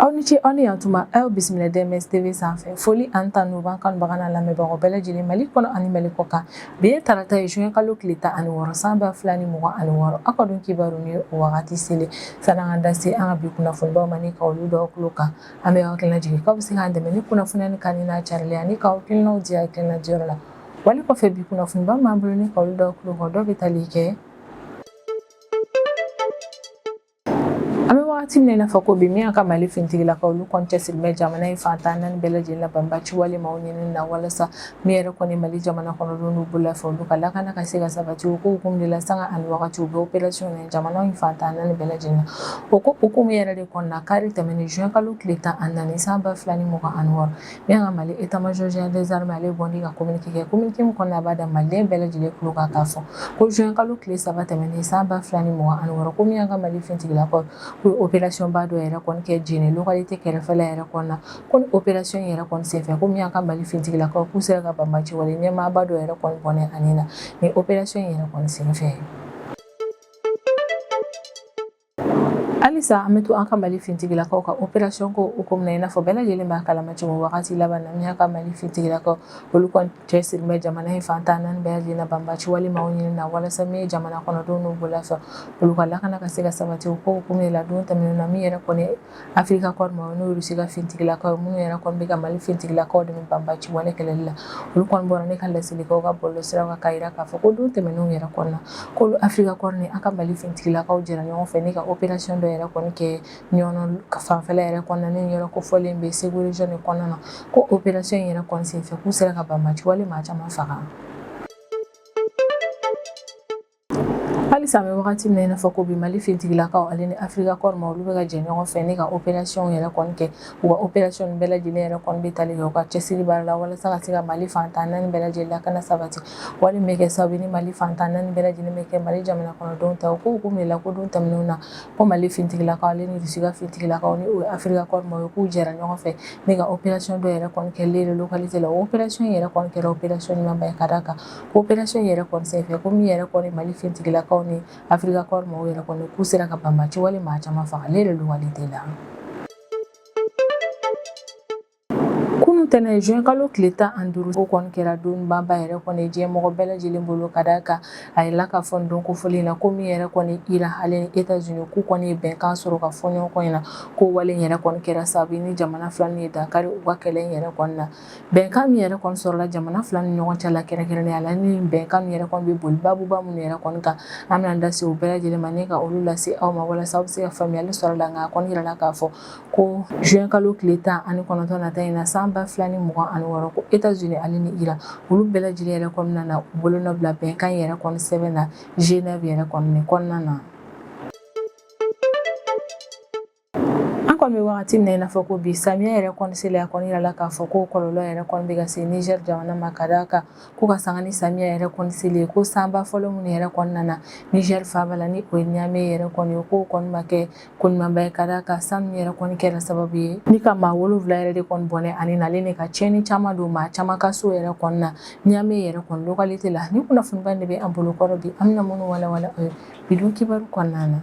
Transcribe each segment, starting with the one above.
Aw ni ce, aw ni yantuma. Aw bisimila DMS TV sanfɛ. Foli ani tanu b'an kanubaga n'a lamɛnbagaw bɛɛ lajɛlen, Mali kɔnɔ ani Mali kɔ kan. Bi ye tarata ye, juin kalo tile 16, san 2026. Aw ka don kibaru ni o wagati selen. Sani an ka da se an ka bi kunnafonibaw ma ni ka olu dɔw tulo kan, an bɛ aw hakilina jigin k'aw bɛ se k'an dɛmɛ ni kunnafoniya ni kanu n'a carili ani k'aw hakilinaw di hakilina diyɔrɔ la. Wali kɔfɛ, bi kunnafoniba b'an bolo ni ka olu dɔw tulo kan, dɔw bɛ tali kɛ. An bɛ wagati min na i n'a fɔ ko bi, min y'an ka Mali finitigilakaw, olu kɔni cɛsiri bɛ jamana in fan 14 bɛɛ lajɛlen na banbaci wale maaw ɲinini na, walasa min yɛrɛ kɔni Mali jamana kɔnɔdenw n'u bolofɛn, olu ka lakana ka se ka sabati. O ko hukumu de la, sanga ani wagati, u bɛ opération na jamana in fan 14 bɛɛ lajɛlen na. O ko hukumu yɛrɛ de kɔnɔna, kari tɛmɛnen, juin kalo tile 14, san 2026, min y'an ka Mali état major général des armées, ale bɔ ni ka communiqué kɛ. Communiqué min kɔnɔna, a b'a da maliden bɛɛ lajɛlen tulo kan k'a fɔ ko juin kalo tile 3 tɛmɛnen, san 2026, ko min y'an ka Mali finitigilakaw, k'u ye opération ba dɔ yɛrɛ kɔni kɛ Jene localité kɛrɛfɛla yɛrɛ kɔnɔna. Ko ni opération yɛrɛ kɔni senfɛ, ko min y'an ka Mali finitigilakaw, k'u sera ka banbaci wale ɲɛmaaba dɔ yɛrɛ kɔni bɔnɛ ani na ni opération yɛrɛ kɔni senfɛ. Halisa an bɛ to an ka Mali finitigilakaw ka opération ko hukumu na. I n'a fɔ bɛɛ lajɛlen b'a kalama cogo, wagati laban na, min y'an ka Mali finitigilakaw, olu kɔni cɛsiri bɛ jamana in fan 14 bɛɛ lajɛlen na banbaci wale maaw ɲini na, walasa min ye jamana kɔnɔdenw n'u bolofɛn, olu ka lakana ka se ka sabati. O ko hukumu de la, don tɛmɛnen na, min yɛrɛ kɔni Africa Corps ma, n'o ye Rusi ka finitigilakaw ye, minnu yɛrɛ kɔni bɛ ka Mali finitigilakaw dɛmɛ banbaci wale kɛlɛli la, olu kɔni bɔra ne ka laseli kɛ u ka bɔlɔlɔsiraw kan k'a jira k'a fɔ ko don tɛmɛnenw yɛrɛ kɔnɔna, k'olu Africa Corps ni an ka Mali finitigilakaw jɛra ɲɔgɔn fɛ ne ka opération dɔ yɛrɛ kɔni kɛ Ɲɔnɔ fanfɛla yɛrɛ kɔnɔna, ni yɔrɔ kofɔlen bɛ Segu région de kɔnɔna na. Ko opération yɛrɛ kɔni senfɛ, k'u sera ka banbaci wale maa caman faga. Halisa an bɛ wagati min na i n'a fɔ ko bi, Mali finitigilakaw ale ni Africa Corps ma, olu bɛ ka jɛ ɲɔgɔn fɛ ne ka opération yɛrɛ kɔni kɛ. U ka opération bɛɛ lajɛlen yɛrɛ kɔni bɛ tali kɛ u ka cɛsiri baara la, walasa ka se ka Mali fan 14 bɛɛ lajɛlen lakana sabati, wali min bɛ kɛ sababu ni Mali fan 14 bɛɛ lajɛlen bɛ kɛ Mali jamana kɔnɔdenw ta. O ko hukumu de la, ko don tɛmɛnenw na, ko Mali finitigilakaw ale ni Rusi ka finitigilakaw, ni o ye Africa Corps ma ye, k'u jɛra ɲɔgɔn fɛ ne ka opération dɔ yɛrɛ kɔni kɛ Lere localité la. O opération yɛrɛ kɔni kɛra opération ɲumanba ye, ka d'a kan ko opération yɛrɛ kɔni senfɛ, ko min yɛrɛ kɔni Mali finitigilakaw ni Africa Corps maaw yɛrɛ kɔni, k'u sera ka banbaci wale maa caman faga Lere localité la. Kunun tɛnɛn, juin kalo tile 15, o kɔni kɛra donbaba yɛrɛ kɔni diɲɛ mɔgɔ bɛɛ lajɛlen bolo, ka d'a kan a yirala k'a fɔ don kofɔlen na ko min yɛrɛ kɔni Iran ale ni États-Unis, k'u kɔni ye bɛnkan sɔrɔ ka fɔ ɲɔgɔn kɔ ɲɛna. Ko wale yɛrɛ kɔni kɛra sababu ni jamana fila ye dankari u ka kɛlɛ yɛrɛ kɔni na. Bɛnkan min yɛrɛ kɔni sɔrɔla jamana fila ni ɲɔgɔn cɛ la, kɛrɛnkɛrɛnnenya la ni bɛnkan min yɛrɛ kɔni bɛ boli babuba minnu yɛrɛ kɔni kan, an bɛna da se o bɛɛ lajɛlen ma ni ka olu lase aw ma, walasa aw bɛ se ka faamuyali sɔrɔ la. Nka a kɔni yirala k'a fɔ ko juin kalo tile 19 nata in na, san 2026, ko États-Unis ale ni Iran, olu bɛɛ lajɛlen yɛrɛ kɔnɔna na, u bolonɔ bila bɛnkan yɛrɛ kɔni sɛbɛn na Genève yɛrɛ kɔni kɔnɔna na. An kɔni bɛ wagati min na i n'a fɔ ko bi, samiya yɛrɛ kɔni selen, a kɔni yirala k'a fɔ ko kɔlɔlɔ yɛrɛ kɔni bɛ ka se Niger jamana ma, ka d'a kan ko ka sanga ni samiya yɛrɛ kɔni selen, ko sanba fɔlɔ minnu yɛrɛ kɔni nana Niger faaba la, ni o ye Niamey yɛrɛ kɔni ye, k'o kɔni ma kɛ ko ɲumanba ye, ka d'a kan san min yɛrɛ kɔni kɛra sababu ye ni ka maa 7 yɛrɛ de kɔni bɔnɛ ani nalen ni ka tiɲɛni caman don maa caman ka so yɛrɛ kɔni na Niamey yɛrɛ kɔni localité la. Ni kunnafoniba de bɛ an bolo kɔrɔ bi, an bɛna minnu walawala aw ye bi don kibaru kɔnɔna na.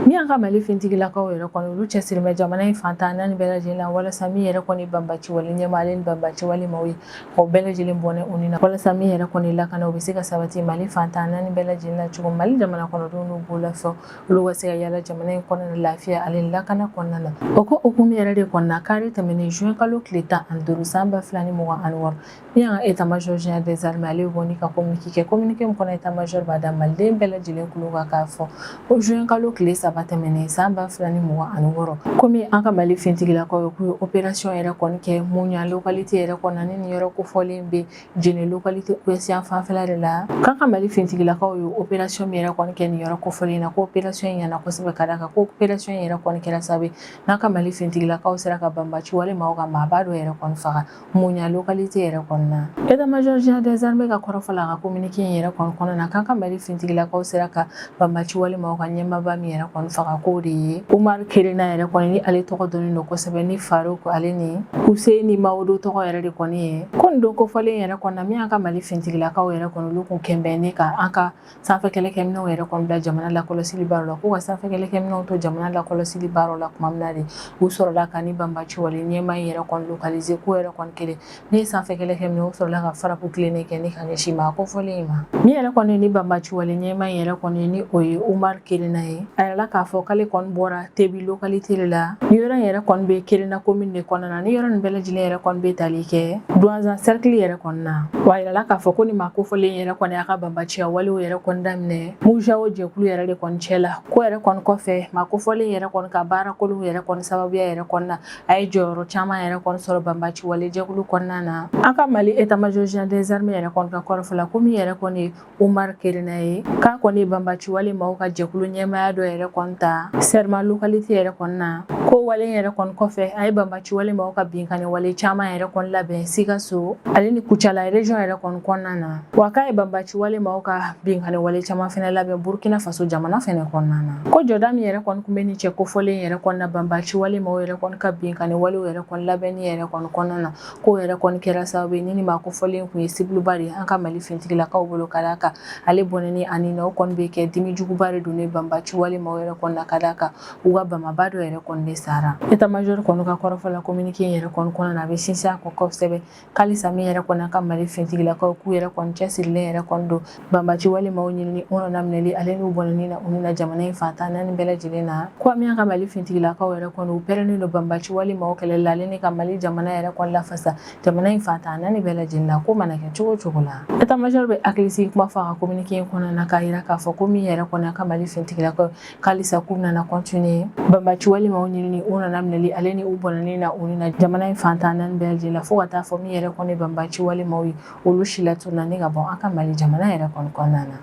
Min y'an ka Mali finitigilakaw yɛrɛ kɔni, olu cɛsiri bɛ jamana in fan 14 bɛɛ lajɛlen na, walasa min yɛrɛ kɔni banbaci wale ɲɛmaa ale ni banbaci wale maaw ye, o bɛɛ lajɛlen bɔnɛ u ni na, walasa min yɛrɛ kɔni lakana, o bɛ se ka sabati Mali fan 14 bɛɛ lajɛlen na cogo, Mali jamana kɔnɔdenw n'u bolofɛnw, olu ka se ka yala jamana in kɔnɔna lafiya ale lakana kɔnɔna na. O ko hukumu yɛrɛ de kɔnɔna, kari tɛmɛnen, juin kalo tile 15, san 2026, min y'an ka état-major général des armées, ale bɔ ni ka communiqué kɛ. Communiqué min kɔnɔ, état-major b'a da maliden bɛɛ lajɛlen tulo kan k'a fɔ ko juin kalo tile 3 tɛmɛnen, san 2026, komi an ka Mali finitigilakaw ye, k'u ye opération yɛrɛ kɔni kɛ Muɲa localité yɛrɛ kɔnɔna, ni nin yɔrɔ kofɔlen bɛ Jene localité ouest yan fanfɛla de la. K'an ka Mali finitigilakaw ye opération min yɛrɛ kɔni kɛ nin yɔrɔ kofɔlen na, ko opération in ɲɛna kosɛbɛ, ka d'a kan ko opération in yɛrɛ kɔni kɛra sababu ye n'an ka Mali finitigilakaw sera ka banbaci wale maaw ka maaba dɔ yɛrɛ kɔni faga Muɲa localité yɛrɛ kɔnɔna. État-major général des armées ka kɔrɔfɔ la, a ka communiqué in yɛrɛ kɔni kɔnɔna na, k'an ka Mali finitigilakaw sera ka banbaci wale maaw ka ɲɛmaaba min yɛrɛ kɔni faga. faga k'o de ye Umar Kerina yɛrɛ kɔni, ni ale tɔgɔ dɔnnen don kosɛbɛ ni Faruk ale ni Hussein Mawudu tɔgɔ yɛrɛ de kɔni ye. Ko nin don kofɔlen yɛrɛ kɔni na, min y'an ka Mali finitigilakaw yɛrɛ kɔni, olu kun kɛnbɛn ne ka an ka sanfɛ kɛlɛkɛminɛnw yɛrɛ kɔni bila jamana lakɔlɔsili baaraw la. K'u ka sanfɛ kɛlɛkɛminɛnw to jamana lakɔlɔsili baaraw la tuma min na de, u sɔrɔla ka ni banbaci wale ɲɛmaa in yɛrɛ kɔni localiser. K'o yɛrɛ kɔni kelen ne ye sanfɛ kɛlɛkɛminɛnw sɔrɔla ka frappe tilennen kɛ ni ka ɲɛsin maa kofɔlen in ma. Min yɛrɛ kɔni ni banbaci wale ɲɛmaa in yɛrɛ kɔni, ni o ye Umar Kerina ye, a yirala k'a fɔ k'ale kɔni bɔra Tebi localité de la. Ni yɔrɔ in yɛrɛ kɔni bɛ Kerina commune de kɔnɔna na, ni yɔrɔ nin bɛɛ lajɛlen yɛrɛ kɔni bɛ tali kɛ Duwanzan cercle yɛrɛ kɔni na. Wa a yirala k'a fɔ ko ni maa kofɔlen yɛrɛ kɔni y'a ka banbaciya walew yɛrɛ kɔni daminɛ Mujao jɛkulu yɛrɛ de kɔni cɛ la. Ko yɛrɛ kɔni kɔfɛ, maa kofɔlen yɛrɛ kɔni ka baara kolonw yɛrɛ kɔni sababuya yɛrɛ kɔni na, a ye jɔyɔrɔ caman yɛrɛ kɔni sɔrɔ banbaci wale jɛkulu kɔnɔna na. An ka Mali état-major général des armées yɛrɛ kɔni ka kɔrɔfɔ la, ko min yɛrɛ kɔni ye Umar Kerina ye, k'a kɔni banbaci wale maaw ka jɛkulu ɲɛmaaya dɔ yɛrɛ kɔni ta Serma localité yɛrɛ kɔni na. Ko wale yɛrɛ kɔni kɔfɛ, a ye banbaci wale maaw ka binkanni wale caman yɛrɛ kɔni labɛn Sikaso ale ni Kucala région yɛrɛ kɔni kɔnɔna na. Wa k'a ye banbaci wale maaw ka binkanni wale caman fɛnɛ labɛn Burkina Faso jamana fɛnɛ kɔnɔna na. Ko jɔda min yɛrɛ kɔni kun bɛ nin cɛ kofɔlen yɛrɛ kɔni na banbaci wale maaw yɛrɛ kɔni ka binkanni walew yɛrɛ kɔni labɛnni yɛrɛ kɔni kɔnɔna na, k'o yɛrɛ kɔni kɛra sababu ye ni maa kofɔlen kun ye cible ba de ye an ka Mali finitigilakaw bolo, ka d'a kan ale bɔnɛni ani na o kɔni bɛ kɛ dimi juguba de donnen banbaci wale maaw yɛrɛ kɔni na, ka d'a kan u ka bamaba dɔ yɛrɛ kɔni de sara. État-major kɔni ka kɔrɔfɔ la, communiqué in yɛrɛ kɔni kɔnɔna na, a bɛ sinsin a kɔ kosɛbɛ k'alisa min yɛrɛ kɔni ka Mali finitigilakaw k'u yɛrɛ kɔni cɛsirilen yɛrɛ kɔni don banbaci wale maaw ɲinini, u nɔnaminɛli ale n'u bɔnɛni na u ni na jamana in fan 14 bɛɛ lajɛlen na. Ko min ka Mali finitigilakaw yɛrɛ kɔni, u pɛrɛnnen don banbaci wale maaw kɛlɛ la ale ni ka Mali jamana yɛrɛ kɔni lafasa jamana in fan 14 bɛɛ lajɛlen na, ko mana kɛ cogo cogo la. État-major bɛ hakilisigi kuma fɔ a ka communiqué in kɔnɔna na, k'a yira k'a fɔ ko min yɛrɛ kɔni ka Mali finitigilakaw k'alisa k'u nana continuer banbaci wale maaw ɲinini, u nɔnaminɛli ale ni u bɔnɛni na u ni na jamana in fan 14 bɛɛ lajɛlen la, fo ka taa fɔ min yɛrɛ kɔni banbaci wale maaw ye, olu si latununna ni ka bɔ an ka Mali jamana yɛrɛ kɔni kɔnɔna na.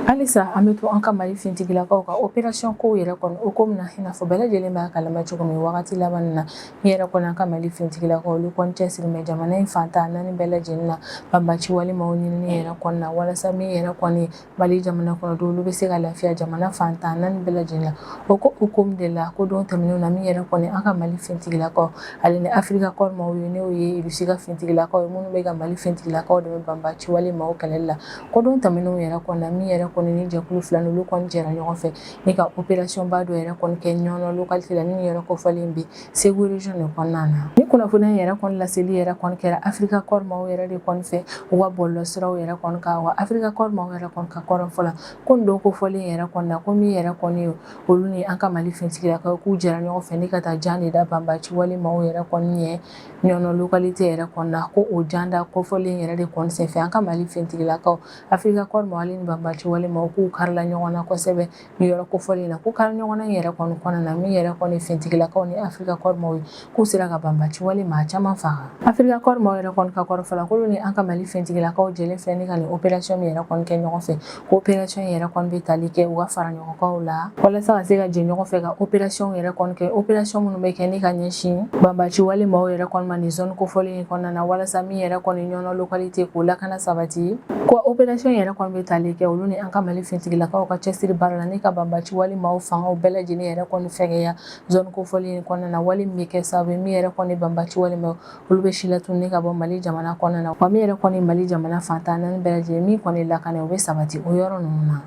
Halisa an bɛ to an ka Mali finitigilakaw ka opération kow yɛrɛ kɔni o ko min na, i n'a fɔ bɛɛ lajɛlen b'a kalama cogo min, wagati laban na min yɛrɛ kɔni an ka Mali finitigilakaw olu kɔni cɛsiri bɛ jamana in fan 14 bɛɛ lajɛlen na banbaci wale maaw ɲinini yɛrɛ kɔni na, walasa min yɛrɛ kɔni Mali jamana kɔnɔdenw olu bɛ se ka lafiya jamana fan 14 bɛɛ lajɛlen na. O ko hukumu de la, ko don tɛmɛnenw na, min yɛrɛ kɔni an ka Mali finitigilakaw ale ni Africa Corps maaw ye, n'o ye Irisi ka finitigilakaw ye minnu bɛ ka Mali finitigilakaw dɛmɛ banbaci wale maaw kɛlɛli la, ko don tɛmɛnenw yɛrɛ kɔni na, min yɛrɛ kɔni ni jɛkulu fila olu kɔni jɛra ɲɔgɔn fɛ ni ka opération ba dɔ yɛrɛ kɔni kɛ Ɲɔnɔ localité la, min yɛrɛ kofɔlen bɛ Segu région de kɔnɔna na. Ni kunnafoniya yɛrɛ kɔni laseli yɛrɛ kɔni kɛra Africa Corps maaw yɛrɛ de kɔni fɛ u ka bɔlɔlɔsiraw yɛrɛ kɔni kan. Wa Africa Corps maaw yɛrɛ kɔni ka kɔrɔfɔ la, ko nin don kofɔlen yɛrɛ kɔni na, ko min yɛrɛ kɔni ye olu ni an ka Mali finitigilakaw k'u jɛra ɲɔgɔn fɛ ni ka taa jan de da banbaci wale maaw yɛrɛ kɔni ɲɛ Ɲɔnɔ localité yɛrɛ kɔni na. Ko o janda kofɔlen yɛrɛ de kɔni senfɛ, an ka Mali finitigilakaw, Africa Corps maaw ale ni banbaci wale maaw k'u karila ɲɔgɔn na kosɛbɛ ni yɔrɔ kofɔlen na. Ko kari ɲɔgɔnna in yɛrɛ kɔni kɔnɔna na, min yɛrɛ kɔni finitigilakaw ni Africa Corps maaw ye, k'u sera ka banbaci wale maa caman faga. Africa Corps maaw yɛrɛ kɔni ka kɔrɔfɔ la, k'olu ni an ka Mali finitigilakaw jɛlen filɛ ni ka nin opération min yɛrɛ kɔni kɛ ɲɔgɔn fɛ, ko opération in yɛrɛ kɔni bɛ tali kɛ u ka fara ɲɔgɔnkanw la walasa ka se ka jɛ ɲɔgɔn fɛ ka opération yɛrɛ kɔni kɛ, opération minnu bɛ kɛ ni ka ɲɛsin banbaci wale maaw yɛrɛ kɔni ma nin zone kofɔlen in kɔnɔna na, walasa min yɛrɛ kɔni Ɲɔnɔ localité k'o lakana sabati. Ko opération yɛrɛ kɔni bɛ tali kɛ olu ni an ka Mali finitigilakaw ka cɛsiri baara la ni ka banbaci wale maaw fangaw bɛɛ lajɛlen yɛrɛ kɔni fɛgɛya zone kofɔlen in kɔnɔna na, wale min bɛ kɛ sababu ye min yɛrɛ kɔni banbaci wale maaw olu bɛ si latununi ka bɔ Mali jamana kɔnɔna na, wa min yɛrɛ kɔni Mali jamana fan 14 bɛɛ lajɛlen min kɔni lakana, o bɛ sabati o yɔrɔ ninnu na.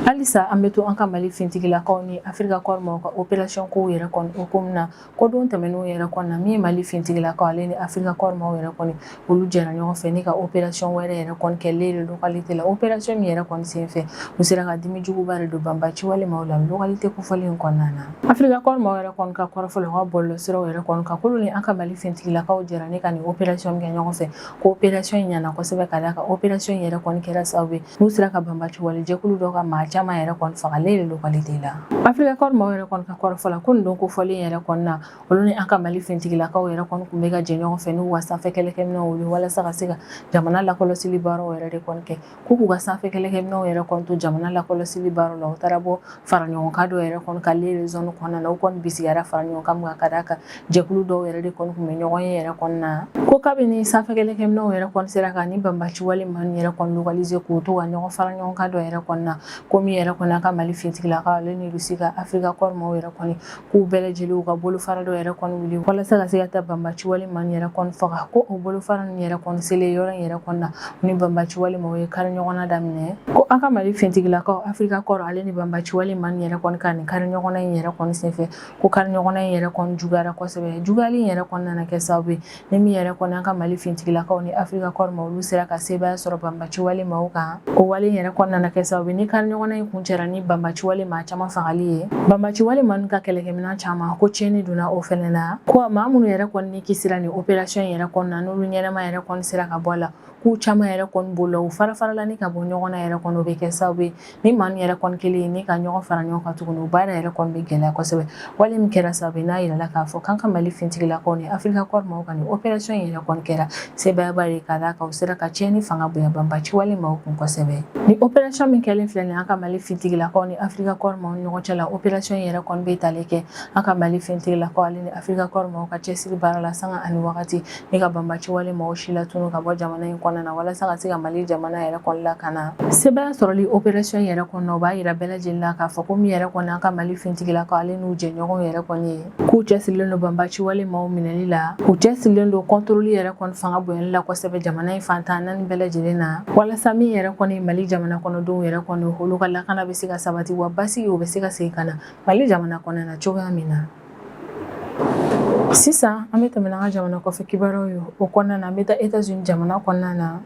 Halisa an bɛ to an ka Mali finitigilakaw ni Africa Corps maaw ka opération kow yɛrɛ kɔni hukumu na. Ko don tɛmɛnenw yɛrɛ kɔni na, min ye Mali finitigilakaw ale ni Africa Corps maaw yɛrɛ kɔni olu jɛra ɲɔgɔn fɛ ni ka opération wɛrɛ yɛrɛ kɔni kɛ Lere localité la. Opération min yɛrɛ kɔni senfɛ, u sera ka dimi juguba de don banbaci wale maaw la localité kofɔlen in kɔnɔna na. Africa Corps maaw yɛrɛ kɔni ka kɔrɔfɔ la, u ka bɔlɔlɔsiraw yɛrɛ kɔni kan, k'olu ni an ka Mali finitigilakaw jɛra ni ka nin opération kɛ ɲɔgɔn fɛ, ko opération in ɲɛna kosɛbɛ, ka d'a kan opération in yɛrɛ kɔni kɛra sababu ye n'u sera ka banbaci wale jɛkulu dɔ ka maa caman yɛrɛ kɔni faga Lere localité la. Africa Corps maaw yɛrɛ kɔni ka kɔrɔfɔ la, ko nin don kofɔlen yɛrɛ kɔni na, olu ni an ka Mali finitigilakaw yɛrɛ kɔni tun bɛ ka jɛ ɲɔgɔn fɛ n'u ka sanfɛ kɛlɛkɛminɛnw wuli walasa ka se ka jamana lakɔlɔsili baaraw yɛrɛ de kɔni kɛ. K'u k'u ka sanfɛ kɛlɛkɛminɛnw yɛrɛ kɔni to jamana lakɔlɔsili baaraw la, u taara bɔ fara ɲɔgɔnkan dɔw yɛrɛ kɔni kan Lere zone kɔnɔna na. U kɔni bisigiyara fara ɲɔgɔn kan min kan, ka d'a kan jɛkulu dɔw yɛrɛ de kɔni tun bɛ ɲɔgɔn ye yɛrɛ kɔni na. Ko kabini sanfɛ kɛlɛkɛminɛnw yɛrɛ kɔni sera ka ni banbaci wale maa ninnu yɛrɛ kɔni localiser k'u to ka ɲɔgɔn fara ɲɔgɔn kan dɔ yɛrɛ kɔni na, ko Ko min yɛrɛ kɔni an ka Mali finitigilakaw ale ni Russie ka Africa Corps maaw yɛrɛ kɔni k'u bɛɛ lajɛlen u ka bolofara dɔ yɛrɛ kɔni wuli walasa ka se ka taa banbaci wale maa yɛrɛ kɔni faga. Ko o bolofara ninnu yɛrɛ kɔni selen yɔrɔ in yɛrɛ kɔni na, u ni banbaci wale maaw ye kari ɲɔgɔnna daminɛ. Ko an ka Mali finitigilakaw, Africa Corps ale ni banbaci wale maa yɛrɛ kɔni ka nin kari ɲɔgɔnna in yɛrɛ kɔni senfɛ, ko kari ɲɔgɔnna in yɛrɛ kɔni juguyara kosɛbɛ. Juguyali in yɛrɛ kɔni nana kɛ sababu ye ni min yɛrɛ kɔni an ka Mali finitigilakaw ni Africa Corps maaw, olu sera ka sebaaya sɔrɔ banbaci wale maaw kan. O wale in yɛrɛ kɔni nana kɛ sababu ni kari ɲɔgɔnna in kuncɛra ni banbaci wale maa caman fagali ye. Banbaci wale maa ka kɛlɛkɛminɛn caman, ko tiɲɛni donna o fɛnɛ na. Ko maa minnu yɛrɛ kɔni ni kisira ni opération yɛrɛ kɔni na, n'olu ɲɛnama yɛrɛ kɔni sera ka bɔ a la, k'u caman yɛrɛ kɔni bolo u fara farala ni ka bɔ ɲɔgɔn na yɛrɛ kɔni, o bɛ kɛ sababu ye ni maa min yɛrɛ kɔni kelen ni ka ɲɔgɔn fara ɲɔgɔn kan tuguni, o baara yɛrɛ kɔni bɛ gɛlɛya kosɛbɛ. Wale min kɛra sababu ye n'a yirala k'a fɔ k'an ka Mali finitigilakaw ni Africa Corps maaw ka nin opération in yɛrɛ kɔni kɛra sebaayaba ye, ka d'a kan u sera ka tiɲɛni fanga bonya banbaci wale maaw kun kosɛbɛ. Ni opération min kɛlen filɛ nin an ka Mali finitigilakaw ni Africa Corps maaw ni ɲɔgɔn cɛ la, opération in yɛrɛ kɔni bɛ tali kɛ an ka Mali finitigilakaw ale ni Africa Corps maaw ka cɛsiri baara la sanga ani wagati ni ka banbaci wale maaw si latunu ka bɔ jamana in kɔnɔna na, walasa ka se ka Mali jamana yɛrɛ kɔni lakana. Sebaaya sɔrɔli opération yɛrɛ kɔnɔ, o b'a yira bɛɛ lajɛlen na k'a fɔ ko min yɛrɛ kɔni an ka Mali finitigilakaw ale n'u jɛɲɔgɔnw yɛrɛ kɔni ye, k'u cɛsirilen don banbaci wale maaw minɛli la, u cɛsirilen don contrôle yɛrɛ kɔni fanga bonyali la kosɛbɛ jamana in fan 14 bɛɛ lajɛlen na, walasa min yɛrɛ kɔni Mali jamana kɔnɔdenw yɛrɛ kɔni, olu ka lakana bɛ se ka sabati, wa basigi o bɛ se ka segin ka na Mali jamana kɔnɔna na cogoya min na. Sisan an bɛ tɛmɛ n'an ka jamana kɔfɛ kibaruyaw ye. O kɔnɔna na, an bɛ taa États-Unis jamana kɔnɔna na.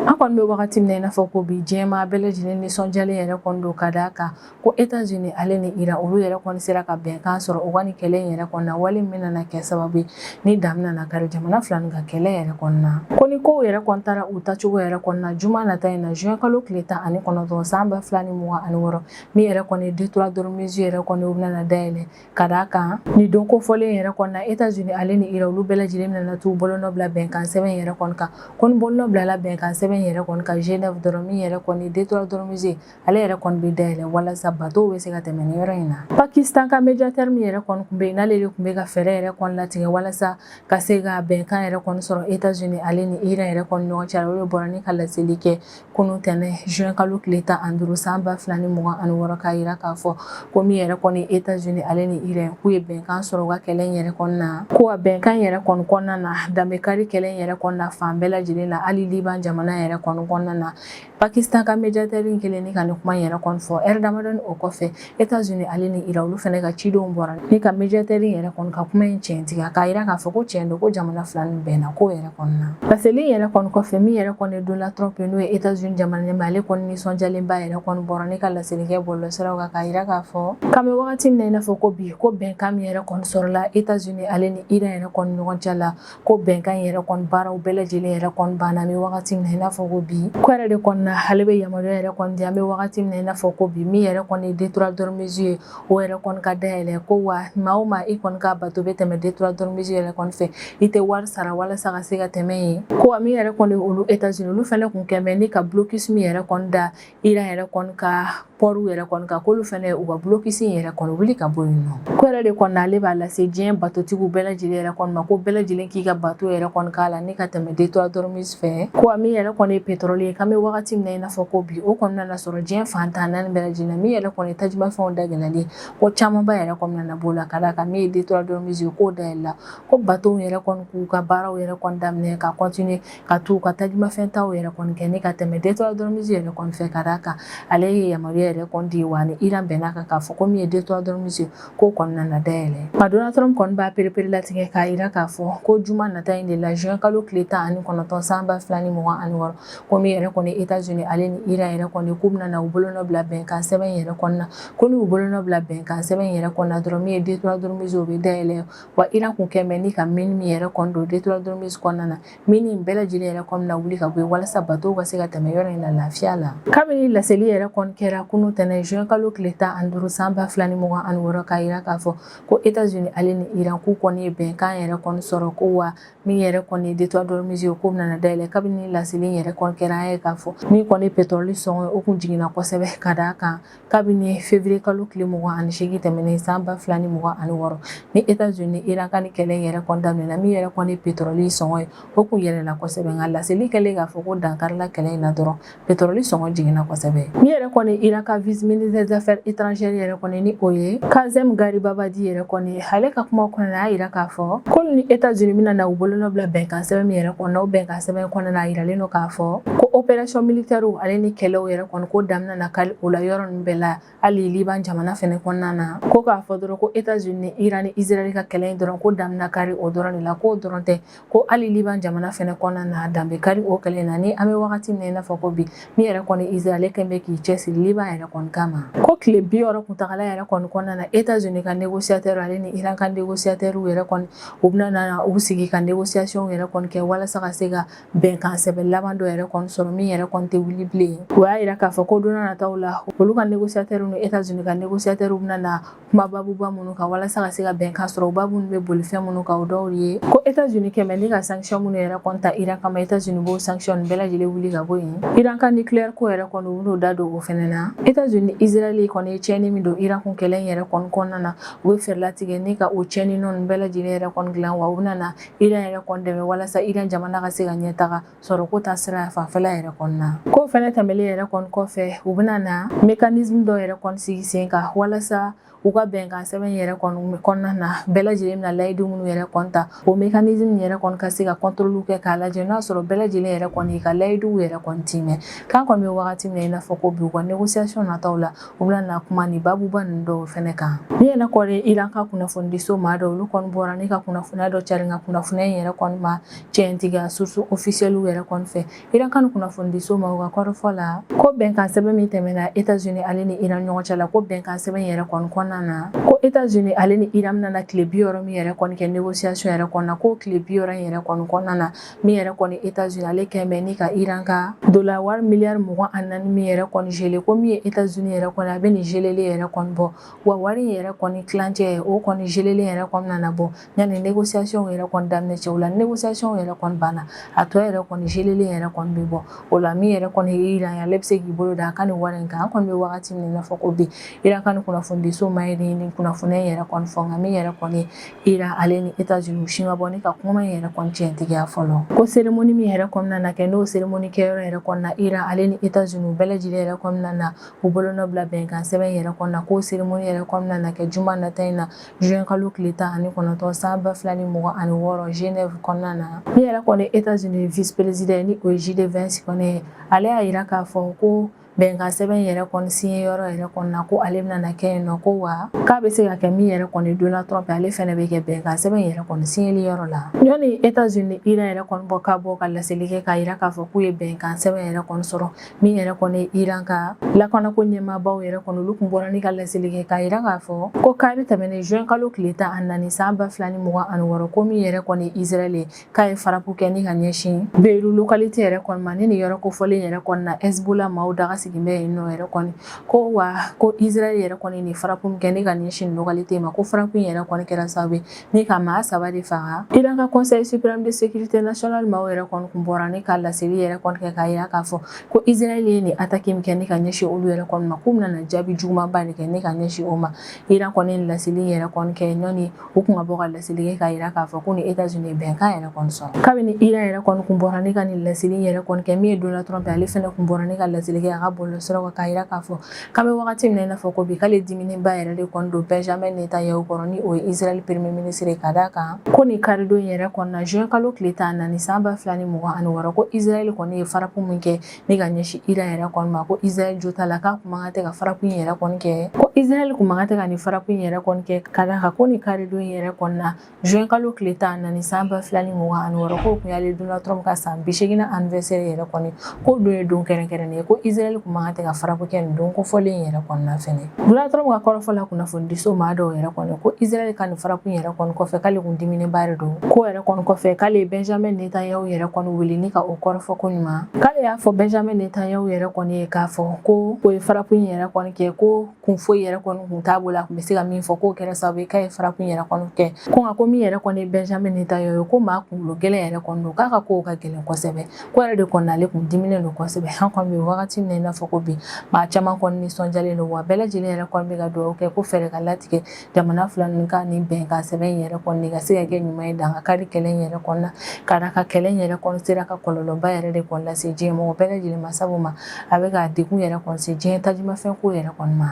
An kɔni bɛ wagati min na i n'a fɔ ko bi, diɲɛmaa bɛɛ lajɛlen nisɔndiyalen yɛrɛ kɔni don, ka d'a kan ko États-Unis ale ni Iran, olu yɛrɛ kɔni sera ka bɛnkan sɔrɔ u ka nin kɛlɛ in yɛrɛ kɔni na, wale min nana kɛ sababu ye ni dan nana kari jamana fila nin ka kɛlɛ yɛrɛ kɔni na. Ko ni kow yɛrɛ kɔni taara u taacogo yɛrɛ kɔni na, juma nata in na, juin kalo tile 19 san 2026, min yɛrɛ kɔni détroit d'Ormuz yɛrɛ kɔni, o bɛna dayɛlɛ, ka d'a kan ni don kofɔlen yɛrɛ kɔni na, États-Unis ale ni Iran, olu bɛɛ lajɛlen bɛna t'u bolonɔ bila bɛnkan sɛbɛn yɛrɛ kɔni kan. Ko ni bolonɔ bilala bɛnkan sɛbɛn yɛrɛ kɔni kan Genève dɔrɔn, min yɛrɛ kɔni détroit d'Ormuz, ale yɛrɛ kɔni bɛ dayɛlɛ walasa bateau bɛ se ka tɛmɛ nin yɔrɔ in na. Pakistan ka médiateur min yɛrɛ kɔni tun bɛ yen, n'ale de tun bɛ ka fɛɛrɛ yɛrɛ kɔni latigɛ walasa ka se ka bɛnkan yɛrɛ kɔni sɔrɔ États-Unis ale ni Iran yɛrɛ kɔni ɲɔgɔn cɛ, o de bɔra ni ka laseli kɛ kunun tɛnɛn, juin kalo tile 15 san 2026, k'a yira k'a fɔ ko min yɛrɛ kɔni États-Unis ale ni Iran, k'u ye bɛnkan sɔrɔ u ka kɛlɛ in yɛrɛ kɔni na. Ko a bɛnkan yɛrɛ kɔni kɔnɔna na, danbekari kɛlɛ in yɛrɛ kɔni na fan bɛɛ lajɛlen na, hali Liban jamana yɛrɛ kɔni kɔnɔna na. Pakistan ka médiateur in kɛlen ni ka nin kuma in yɛrɛ kɔni fɔ, ɛri damadɔni o kɔfɛ, États-Unis ale ni Iran, olu fana ka cidenw bɔra ni ka médiateur in yɛrɛ kɔni ka kuma in tiɲɛtigiya, k'a yira k'a fɔ ko tiɲɛ don, ko jamana fila nin bɛnna ko yɛrɛ kɔni na. Laseli in yɛrɛ kɔni kɔfɛ, min yɛrɛ kɔni Donald Trump, n'o ye États-Unis jamana ɲɛmaa, ale kɔni nisɔndiyalenba yɛrɛ kɔni bɔra ni ka laseli kɛ bɔlɔlɔsiraw kan, k'a yira k'a fɔ k'an bɛ wagati min na i n'a fɔ ko bi, ko bɛnkan min yɛrɛ kɔni sɔrɔla États-Unis ale ni Iran yɛrɛ kɔni ɲɔgɔn cɛ la, ko bɛnkan in yɛrɛ kɔni baaraw bɛɛ lajɛlen yɛrɛ kɔni banna. An bɛ wagati min na i n'a fɔ ko bi, ko yɛrɛ de kɔni na, ale bɛ yamaruya yɛrɛ kɔni di, an bɛ wagati min na i n'a fɔ ko bi, min yɛrɛ kɔni ye détroit d'Ormuz ye, o yɛrɛ kɔni ka dayɛlɛ. Ko wa maa o maa i kɔni ka bateau bɛ tɛmɛ détroit d'Ormuz yɛrɛ kɔni fɛ, i tɛ wari sara walasa ka se ka tɛmɛ yen. Ko wa min yɛrɛ kɔni olu États-Unis, olu fɛnɛ kun kɛn bɛ ni ka blocus min yɛrɛ kɔni da Iran yɛrɛ kɔni ka port yɛrɛ kɔni kan, k'olu fɛnɛ u ka blocus in yɛrɛ kɔni wuli ka bɔ yen nɔ. Ko yɛrɛ de kɔni ale b'a lase diɲɛ batotigiw bɛɛ lajɛlen yɛrɛ kɔni ma, ko bɛɛ lajɛlen k'i ka bateau yɛrɛ kɔni k'a la ni ka tɛmɛ détroit d'Ormuz fɛ. Ko wa min yɛrɛ kɔni ye pétrole ye, k'an bɛ wagati min na i n'a fɔ ko bi, o kɔni nana sɔrɔ diɲɛ fan 14 bɛɛ lajɛlen na, min yɛrɛ kɔni tajimafɛnw da gɛlɛyalen, ko camanba yɛrɛ kɔni nana b'o la, ka d'a kan min ye détroit d'Ormuz ye, k'o dayɛlɛla, ko bateau yɛrɛ kɔni k'u ka baaraw yɛrɛ kɔni daminɛ ka continuer ka t'u ka tajimafɛn taw yɛrɛ kɔni kɛ ni ka tɛmɛ détroit d'Ormuz yɛrɛ kɔni fɛ, ka d'a kan ale ye yamaruya yɛrɛ kɔni di. Wa ni Iran bɛnna kan k'a fɔ ko min ye détroit d'Ormuz ye, k'o kɔni nana dayɛlɛ. Nka Donald Trump kɔni b'a perepere latigɛ k'a yira k'a fɔ ko juma nata in de la, juin kalo tile 19 san 2026, ko min yɛrɛ kɔni États-Unis ale ni Iran yɛrɛ kɔni, k'u bɛna na u bolonɔ bila bɛnkan sɛbɛn yɛrɛ kɔni na. Ko n'u bolonɔ bila bɛnkan sɛbɛn yɛrɛ kɔni na dɔrɔn, min ye détroit d'Ormuz, o bɛ dayɛlɛ. Wa Iran kun kɛn bɛ ni ka mine min yɛrɛ kɔni don détroit d'Ormuz kɔnɔna na, mine in bɛɛ lajɛlen yɛrɛ kɔni na wuli ka bɔ yen, walasa bateau ka se ka tɛmɛ yɔrɔ in na lafiya la. Kabini laseli yɛrɛ kɔni kɛra kunun tɛnɛn, juin kalo tile 15 san 2026, k'a yira k'a fɔ ko États-Unis ale ni Iran, k'u kɔni ye bɛnkan yɛrɛ kɔni sɔrɔ, ko wa min yɛrɛ kɔni ye détroit d'Ormuz ye, k'o bɛna dayɛlɛ. Kabini laseli in yɛrɛ yɛrɛ kɔni kɛra, an ye k'a fɔ min kɔni pétrole sɔngɔ ye, o kun jiginna kosɛbɛ, ka d'a kan kabini février kalo tile 28 tɛmɛnen san 2026, ni États-Unis Iran ka ni kɛlɛ in yɛrɛ kɔni daminɛna, min yɛrɛ kɔni pétrole sɔngɔ ye, o kun yɛlɛla kosɛbɛ. Nka laseli kɛlen k'a fɔ ko dankarila kɛlɛ in na dɔrɔn, pétrole sɔngɔ jiginna kosɛbɛ. Min yɛrɛ kɔni Iran ka vice ministre des affaires étrangères yɛrɛ kɔni, ni o ye Kazem Garibabadi yɛrɛ kɔni, ale ka kuma kɔnɔna a y'a yira k'a fɔ ko ni États-Unis bɛna na u bolonɔ bila bɛnkan sɛbɛn min yɛrɛ kɔnɔ, o bɛnkan sɛbɛn kɔnɔna a yiralen don k'a fɔ ko opération militaire ale ni kɛlɛw yɛrɛ kɔni ko daminɛ na kali o la yɔrɔ ninnu bɛɛ la, hali Liban jamana fɛnɛ kɔnɔna na. Ko k'a fɔ dɔrɔn ko États-Unis ni Iran ni Israël ka kɛlɛ in dɔrɔn ko daminɛ kari o dɔrɔn de la, k'o dɔrɔn tɛ, ko hali Liban jamana fɛnɛ kɔnɔna na, danbe kari o kɛlɛ na. Ni an bɛ wagati min na i n'a fɔ ko bi, min yɛrɛ kɔni Israël kɛn bɛ k'i cɛsiri Liban yɛrɛ kɔni kama. Ko tile 60 kuntagala yɛrɛ kɔni kɔnɔna na, États-Unis ka négociateur ale ni Iran ka négociateur yɛrɛ kɔni, u bɛna na u sigi ka négociation yɛrɛ kɔni kɛ walasa ka se ka bɛnkan sɛbɛn laban dɔ yɛrɛ kɔni sɔrɔ, min yɛrɛ kɔni tɛ wuli bilen. O y'a yira k'a fɔ ko don nataw la, olu ka négociateur ni États-Unis ka négociateur bɛna na kuma babuba minnu kan walasa ka se ka bɛnkan sɔrɔ, o babu bɛ boli fɛn minnu kan, o dɔw ye ko États-Unis kɛmɛ ni ka sanction minnu yɛrɛ kɔni ta Iran kama, États-Unis b'o sanction bɛɛ lajɛlen wuli ka bɔ yen. Iran ka nucléaire ko yɛrɛ kɔni, u bɛn'o da don o fɛnɛ na. États-Unis Israël kɔni ye tiɲɛni min don Iran kun kɛlɛ in yɛrɛ kɔni kɔnɔna na, u bɛ fɛɛrɛ latigɛ ni ka o tiɲɛni ninnu bɛɛ lajɛlen yɛrɛ kɔni dilan, wa u bɛna na Iran yɛrɛ kɔni dɛmɛ walasa Iran jamana ka se ka ɲɛtaga sɔrɔ ko ta sira fanfɛla yɛrɛ kɔni na. Ko fɛnɛ tɛmɛlen yɛrɛ kɔni kɔfɛ, u bɛna na mécanisme dɔ yɛrɛ kɔni sigi sen kan walasa u ka bɛnkan sɛbɛn yɛrɛ kɔni kɔnɔna na, bɛɛ lajɛlen bɛna layidu minnu yɛrɛ kɔni ta, o mécanisme yɛrɛ kɔni ka se ka contrôle kɛ k'a lajɛ n'a sɔrɔ bɛɛ lajɛlen yɛrɛ kɔni ka layiduw yɛrɛ kɔni timɛ. K'an kɔni bɛ wagati min na i n'a fɔ ko bi, u ka négociation nataw la, u bɛna na kuma ni babuba ninnu dɔw fɛnɛ kan. Min yɛrɛ kɔni Iran ka kunnafonidiso maa dɔ, olu kɔni bɔra ni ka kunnafoniya dɔ cari, nka kunnafoniya in yɛrɛ kɔni ma tiɲɛtigiya source officielle yɛrɛ kɔni fɛ. Iran ka kunnafonidiso ma, u ka kɔrɔfɔ la, ko bɛnkan sɛbɛn min tɛmɛna États-Unis ale ni Iran ɲɔgɔn cɛ la, ko bɛnkan sɛbɛn yɛrɛ kɔni kɔnɔna na, ko États-Unis ale ni Iran bɛna na tile 60 min yɛrɛ kɔni kɛ négociation yɛrɛ kɔnɔna na, ko tile 60 in yɛrɛ kɔni kɔnɔna na, min yɛrɛ kɔni États-Unis ale kɛn bɛ ni ka Iran ka dollar wari miliyari 24 min yɛrɛ kɔni gelé, ko min ye États-Unis yɛrɛ kɔni a bɛ nin gelélen yɛrɛ kɔni bɔ, wa wari in yɛrɛ kɔni tilancɛ, o kɔni gelélen yɛrɛ kɔni nana bɔ yanni négociation yɛrɛ kɔni daminɛ cɛ. O la négociation yɛrɛ kɔni banna, a tɔ yɛrɛ kɔni gelélen yɛrɛ kɔni bɛ bɔ. O la min yɛrɛ kɔni ye Iran ye, ale bɛ se k'i bolo da a ka nin wari in kan. An kɔni bɛ wagati min na i n'a fɔ ko bi, Iran ka nin kunnafonidiso ma ye nin kunnafoniya in yɛrɛ kɔni fɔ, nka min yɛrɛ kɔni Iran ale ni États-Unis, u si ma bɔ ni ka kuma in yɛrɛ kɔni tiɲɛtigiya fɔlɔ. Ko cérémonie min yɛrɛ kɔnɔna na kɛ, n'o cérémonie kɛyɔrɔ yɛrɛ kɔnɔna, Iran ale ni États-Unis bɛɛ lajɛlen yɛrɛ kɔnɔna na, u bolonɔ bila bɛnkan sɛbɛn yɛrɛ kɔnɔna, ko cérémonie yɛrɛ kɔnɔna na kɛ juma nata in na, juin kalo tile 19 san 2026, Genève kɔnɔna na. Min yɛrɛ kɔni États-Unis vice président, ni o ye JD Vance kɔni ye, ale y'a yira k'a fɔ ko bɛnkan sɛbɛn yɛrɛ kɔni signé yɔrɔ yɛrɛ kɔni na, ko ale bɛna na kɛ yen nɔ, ko wa k'a bɛ se ka kɛ min yɛrɛ kɔni Donald Trump, ale fɛnɛ bɛ kɛ bɛnkan sɛbɛn yɛrɛ kɔni signeli yɔrɔ la. Ɲɔni États-Unis Iran yɛrɛ kɔni bɔ ka bɔ ka laseli kɛ k'a yira k'a fɔ k'u ye bɛnkan sɛbɛn yɛrɛ kɔni sɔrɔ, min yɛrɛ kɔni Iran ka lakanako ɲɛmaabaw yɛrɛ kɔni, olu kun bɔra ni ka laseli kɛ k'a yira k'a fɔ ko kari tɛmɛnen juin kalo tile 14 san 2026, ko min yɛrɛ kɔni Israël ye, k'a ye frappe kɛ ni ka ɲɛsin Beyrouth localité yɛrɛ kɔni ma. Ni nin yɔrɔ kofɔlen yɛrɛ kɔni na, Hezbollah maaw daga sigin bɛ yen nɔ yɛrɛ kɔni. Ko wa ko Israël yɛrɛ kɔni nin frappe min kɛ ni ka ɲɛsin localité ma, ko frappe in yɛrɛ kɔni kɛra sababu ye ni ka maa saba de faga. Iran ka Conseil suprême de sécurité nationale maaw yɛrɛ kɔni kun bɔra ni ka laseli yɛrɛ kɔni kɛ k'a yira k'a fɔ ko Israël ye nin attaque min kɛ ni ka ɲɛsin olu yɛrɛ kɔni ma, k'u bɛna na jaabi jugumanba de kɛ ni ka ɲɛsin o ma. Iran kɔni ye laseli yɛrɛ kɔni kɛ ɲɔni u kun ka bɔ ka laseli kɛ k'a yira k'a fɔ ko ni États-Unis bɛnkan yɛrɛ kɔni sɔrɔ. Kabini Iran yɛrɛ kɔni kun bɔra ni ka nin laseli yɛrɛ kɔni kɛ, min ye Donald Trump, ale fɛnɛ kun bɔra ni ka laseli kɛ a ka bɔlɔlɔsiraw kan k'a yira k'a fɔ k'an bɛ wagati min na i n'a fɔ ko bi, k'ale diminenba yɛrɛ de kɔni don Benjamin Netanyahu kɔrɔ, ni o ye Israël premier ministre ye, ka d'a kan ko nin karidon yɛrɛ kɔni na, juin kalo tile 14 san 2026, ko Israël kɔni ye frappe min kɛ ni ka ɲɛsin Iran yɛrɛ kɔni ma, ko Israël jo t'a la, k'a kun man kan tɛ ka frappe in yɛrɛ kɔni kɛ, ko Israël kun man kan tɛ ka nin frappe in yɛrɛ kɔni kɛ, ka d'a kan ko nin karidon yɛrɛ kɔni na, juin kalo tile 14 san 2026, k'o kun y'ale Donald Trump ka san 80 anniversaire yɛrɛ kɔni, k'o don ye don kɛrɛnkɛrɛnnen ye, ko Israël kun man kan tɛ ka frappe kɛ nin don kofɔlen in yɛrɛ kɔnɔna fɛnɛ. Donald Trump ka kɔrɔfɔ la kunnafonidiso maa dɔw yɛrɛ kɔni ko Israël ka nin frappe in yɛrɛ kɔni kɔfɛ, k'ale kun diminenba de don. Ko yɛrɛ kɔni kɔfɛ, k'ale ye Benjamin Netanyahu yɛrɛ kɔni wele ni ka o kɔrɔfɔ ko ɲuman. K'ale y'a fɔ Benjamin Netanyahu yɛrɛ kɔni ye k'a fɔ ko o ye frappe in yɛrɛ kɔni kɛ, ko kun foyi yɛrɛ kɔni kun t'a bolo a kun bɛ se ka min fɔ k'o kɛra sababu ye k'a ye frappe in yɛrɛ kɔni kɛ. Ko nka ko min yɛrɛ kɔni ye Benjamin Netanyahu ye, ko maa kunkolo gɛlɛn yɛrɛ kɔni don, k'a ka kow ka gɛlɛn kosɛbɛ. Ko yɛrɛ de kɔni ale kun diminen don kosɛbɛ. An kɔni bɛ wagati min na i n'a fɔ ko bi, maa caman kɔni nisɔndiyalen don, wa bɛɛ lajɛlen yɛrɛ kɔni bɛ ka dugawu kɛ ko fɛɛrɛ ka latigɛ jamana fila ninnu ka nin bɛnkan sɛbɛn in yɛrɛ kɔni ka se ka kɛ ɲuman ye dankari kɛlɛ in yɛrɛ kɔni na, ka d'a kan kɛlɛ in yɛrɛ kɔni sera ka kɔlɔlɔba yɛrɛ de kɔni lase diɲɛ mɔgɔ bɛɛ lajɛlen ma, sabu ma a bɛ ka degun yɛrɛ kɔni se diɲɛ tajimafɛn ko yɛrɛ kɔni ma.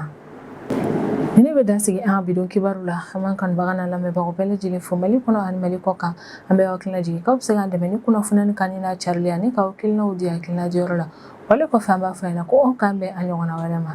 Ni ne bɛ dan sigi an bi don kibaru la. An b'an kanubaga n'a lamɛnbagaw bɛɛ lajɛlen fo Mali kɔnɔ ani Mali kɔ kan. An bɛ aw hakilina jigin k'aw bɛ se k'an dɛmɛ ni kunnafoni kanuni n'a carili ani k'aw hakilinaw di hakilina diyɔrɔ la. Wale kɔfɛ, an b'a fɔ ɲɛna ko aw k'an bɛn a ɲɔgɔnna wɛrɛ ma.